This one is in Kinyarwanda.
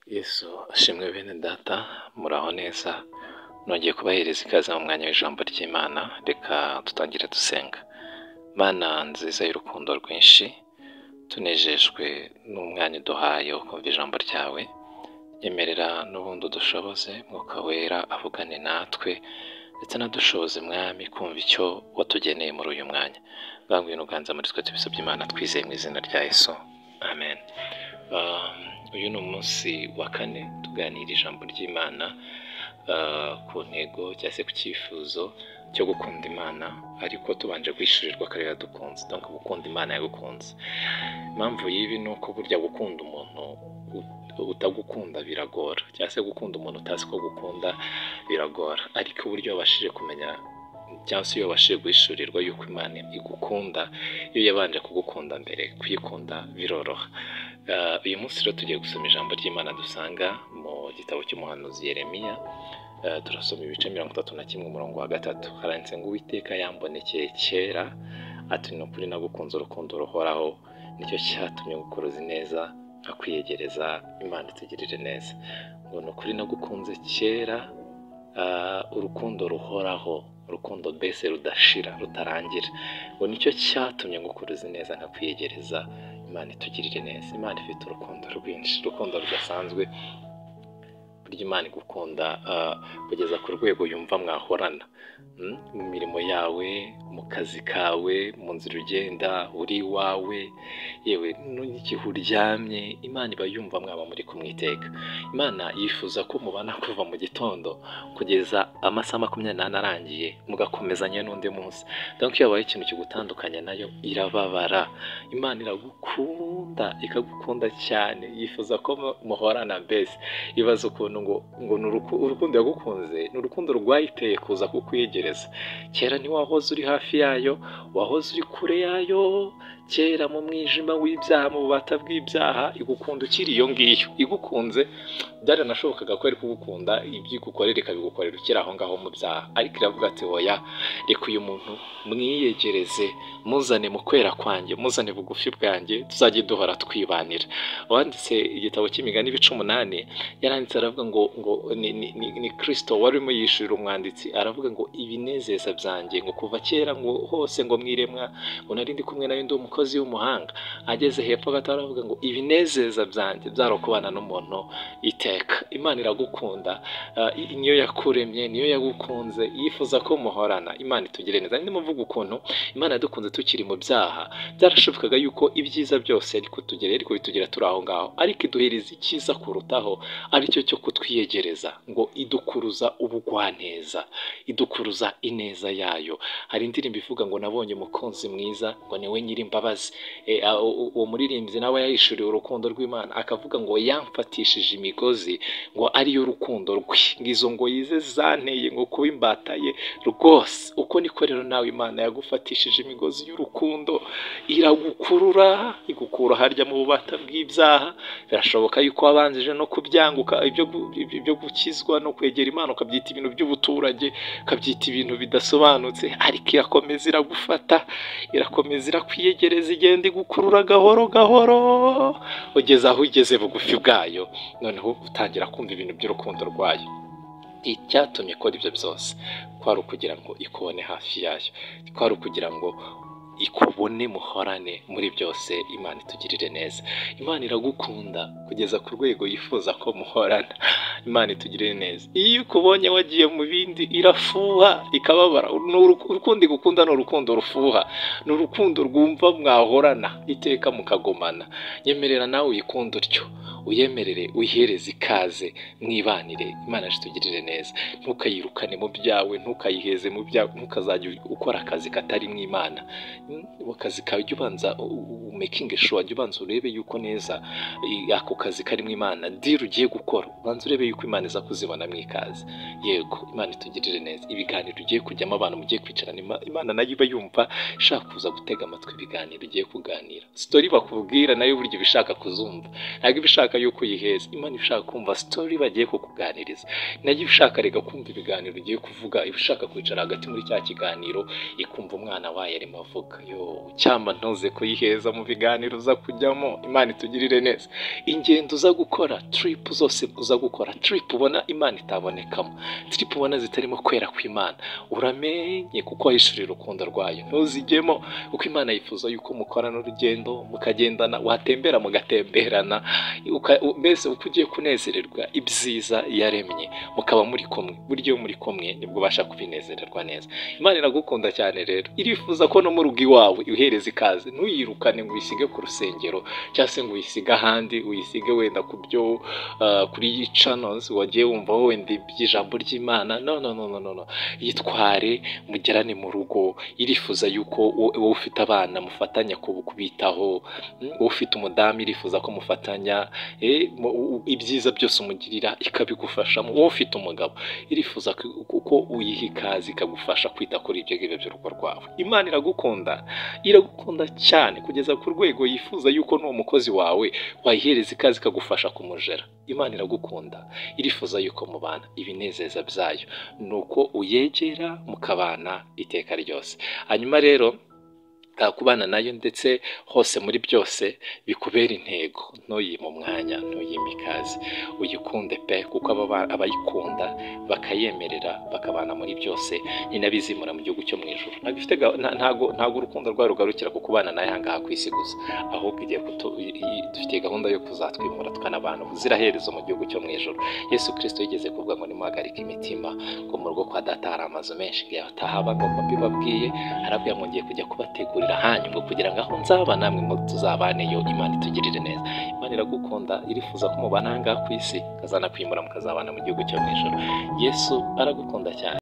Yesu ashimwe bene data, muraho neza, nongeye kubahereza ikaze mu mwanya w'ijambo ry'Imana, reka dutangire dusenga. Mana nziza y'urukundo rwinshi, tunejejwe n'umwanya uduhaye wo kumva ijambo ryawe, nyemerera n'ubundi udushoboze, Mwuka Wera avugane natwe, ndetse anadushoboze Mwami kumva icyo watugeneye muri uyu mwanya. Ngaho ngwino uganza muri twe, tubisabye Imana twizeye mu izina rya Yesu, amen. Uyu ni umunsi wa kane tuganira ijambo ry'Imana ku ntego cyangwa se ku cyifuzo cyo gukunda Imana, ariko tubanje guhishurirwa ko ariyo yadukunze, donc gukunda Imana yagukunze. Impamvu y'ibi ni uko burya gukunda umuntu utagukunda biragora, cyangwa se gukunda umuntu utazi ko agukunda biragora, ariko uburyo wabashije kumenya cyangwa se iyo wabashije guhishurirwa yuko Imana igukunda, iyo yabanje kugukunda mbere, kuyikunda biroroha. Uyu munsi rero tugiye gusoma ijambo ry'Imana dusanga mu gitabo cy'umuhanuzi Yeremiya. Turasoma ibice 31 umurongo wa 3. Haranditse ngo Uwiteka yambonekeye kera, ati ni ukuri nagukunze urukundo ruhoraho, nicyo cyatumye ngukuruza ineza nkakwiyegereza, Imana itugirire neza. Ngo ni ukuri nagukunze kera, urukundo ruhoraho, urukundo mbese rudashira, rutarangira, ngo nicyo cyatumye ngukuruza ineza nkakwiyegereza, Imana itugirire neza. Imana ifite urukundo rwinshi, urukundo rudasanzwe. Burya Imana igukunda kugeza ku rwego yumva mwahorana, mu mirimo yawe, mu kazi kawe, mu nzira ugenda, uri iwawe, yewe n'igihe uryamye, Imana iba yumva mwaba muri kumwe iteka. Imana yifuza ko mubana kuva mu gitondo kugeza amasaha 24 arangiye, mugakomezanya n'undi munsi. Donc iyo habaye ikintu kigutandukanya nayo irababara. Imana iragukunda, ikagukunda cyane, yifuza ko muhorana mbese. Ibaza ukuntu ngo ni urukundo yagukunze, ni urukundo rwayiteye kuza kukwiyegereza. Kera ntiwahoze uri hafi yayo, wahoze uri kure yayo, kera mu mwijima w'ibyaha, mu bubata bw'ibyaha, igukunda ukiri iyo ngiyo. Igukunze byaranashobokaga ko yari kugukunda, ibyo igukorera ikabigukorera ukiri aho ngaho mu byaha, ariko iravuga ati oya, reka uyu muntu mwiyegereze, muzane mu kwera kwanjye, muzane bugufi bwanjye, tuzajye duhora twibanira. Uwanditse igitabo cy'Imigani ibice 8 yaranditse aravuga ngo ni Kristo wari urimo yishyurira umwanditsi, aravuga ngo ibinezeza byanjye ngo kuva kera ngo hose ngo mwiremwa ngo nari ndi kumwe nawe ndi umukozi w'umuhanga. Ageze hepfo gato aravuga ngo ibinezeza byanjye byari ukubana n'umuntu iteka. Imana iragukunda, niyo yakuremye, niyo yagukunze, yifuza ko muhorana. Imana itugire neza. Ndimo mvuga ukuntu Imana yadukunze tukiri mu byaha, byarashobokaga yuko ibyiza byose yari kutugera, ariko bitugera turi aho ngaho, ariko iduhereza icyiza kurutaho, aricyo cyo kutwiyegereza, ngo idukuruza ubugwaneza, idukuruza ineza yayo. Hari indirimbo ivuga ngo nabonye umukunzi mwiza, ngo niwe nyir'imbabazi. Uwo muririmbyi nawe yahishuriwe urukundo rw'Imana, akavuga ngo yamfatishije imigozi ngo ariyo rukundo rwe, ngo izo ngoyi ze zanteye ngo kuba imbata ye rwose. Uko niko rero nawe Imana yagufatishije imigozi y'urukundo, iragukurura, igukura harya mu bubata bw'ibyaha. Birashoboka yuko wabanjije no kubyanguka, ibyo gukizwa no kwegera Imana ukabyita ibintu by'ubuturage, ukabyita ibintu bidasobanutse, ariko irakomeza iragufata, irakomeza irakwiyegereza, igenda igukurura gahoro gahoro, ugeze aho ugeze bugufi bwayo, noneho utangira kumva ibintu by'urukundo rwayo. Icyatumye ikora ibyo byose kwari ukugira ngo ikubone hafi yayo, kwari ukugira ngo ikubone muhorane muri byose. Imana itugirire neza. Imana iragukunda kugeza ku rwego yifuza ko muhorana. Imana itugirire neza. Iyo ikubonye wagiye mu bindi irafuha, ikababara. Urukundo igukunda ni urukundo rufuha, ni urukundo rwumva mwahorana iteka mukagumana. Nyemerera nawe uyikunde utyo, uyemerere, uyihereze ikaze, mwibanire. Imana itugirire neza. Ntukayirukane mu byawe, ntukayiheze mu byawe, ntukazajye ukora akazi katari mu Imana. Akazi kawe jya ubanza umakinge sure, jya ubanza urebe yuko neza ako kazi karimo Imana. Deal ugiye gukora ubanza urebe yuko Imana iza kuzibona mu ikaze. Yego, Imana itugirire neza. Ibiganiro ugiye kujyamo, abantu mugiye kwicarana, Imana nayo iba yumva ishaka kuza gutega amatwi ibiganiro ugiye kuganira. Story bakubwira nayo burya iba ishaka kuzumva, ntabwo iba ishaka ishaka yuko uyiheza, Imana ishaka kumva story bagiye kukuganiriza, nayo ishaka reka kumva ibiganiro ugiye kuvuga, iba ishaka kwicara hagati muri cya kiganiro ikumva umwana wayo arimo avuga. Yo cyamba ntuze kuyiheza mu biganiro uza kujyamo. Imana itugirire neza. Ingendo uza gukora, trip zose uza gukora, trip ubona Imana itabonekamo, trip ubona zitarimo kwera kw'Imana, uramenye kuko wahishuriye urukundo rwayo, ntuzijyemo, kuko Imana yifuza yuko mukorana urugendo, mukagendana, watembera mugatemberana, mbese uko ugiye kunezererwa ibyiza yaremye, mukaba muri kumwe. Burya iyo muri kumwe nibwo ubasha kubinezererwa neza. Imana iragukunda cyane rero, irifuza ko no mu rugo iwawe uhereza ikaze, ntuyirukane ngo uyisige ku rusengero cyangwa se ngo uyisige ahandi, uyisige wenda ku byo kuri channels wagiye wumva wenda iby'ijambo ry'Imana. No no no no no no, yitware mugerane mu rugo. Irifuza yuko wowe ufite abana mufatanya kubitaho, wowe ufite umudamu irifuza ko mufatanya, ibyiza byose umugirira ikabigufashamo. Wowe ufite umugabo irifuza kuko uyiha ikaze ikagufasha kwita kuri ibyo ngibyo by'urugo rwawe. Imana iragukunda, iragukunda cyane kugeza ku rwego yifuza yuko n'uwo mukozi wawe wayihereza ikaze ikagufasha kumujera. Imana iragukunda, irifuza yuko mubana. Ibinezeza byayo ni uko uyegera mukabana iteka ryose. Hanyuma rero kubana nayo ndetse hose muri byose bikubera intego, ntuyime umwanya, ntuyime ikaze, uyikunde pe, kuko abayikunda bakayemerera bakabana muri byose, ni n'abizimura mu gihugu cyo mu ijuru. Ntabwo urukundo rwayo rugarukira ku kubana nayo aha ngaha ku isi gusa, ahubwo igiye dufitiye gahunda yo kuzatwimura tukanabana ubuziraherezo mu gihugu cyo mu ijuru. Yesu Kristo yigeze kuvuga ngo nimuhagarike imitima, ngo mu rugo kwa data hari amazu menshi, ngo atahaba ngo mbibabwiye, arabwira ngo ngiye kujya kubategurira hanyu, ngo kugira ngo aho nzaba namwe ngo tuzabaneyo. Imana itugirire neza. Imana iragukunda, irifuza ko mubana aha ngaha ku isi, ikazanakwimura mukazabana mu gihugu cyo mu ijuru. Yesu aragukunda cyane.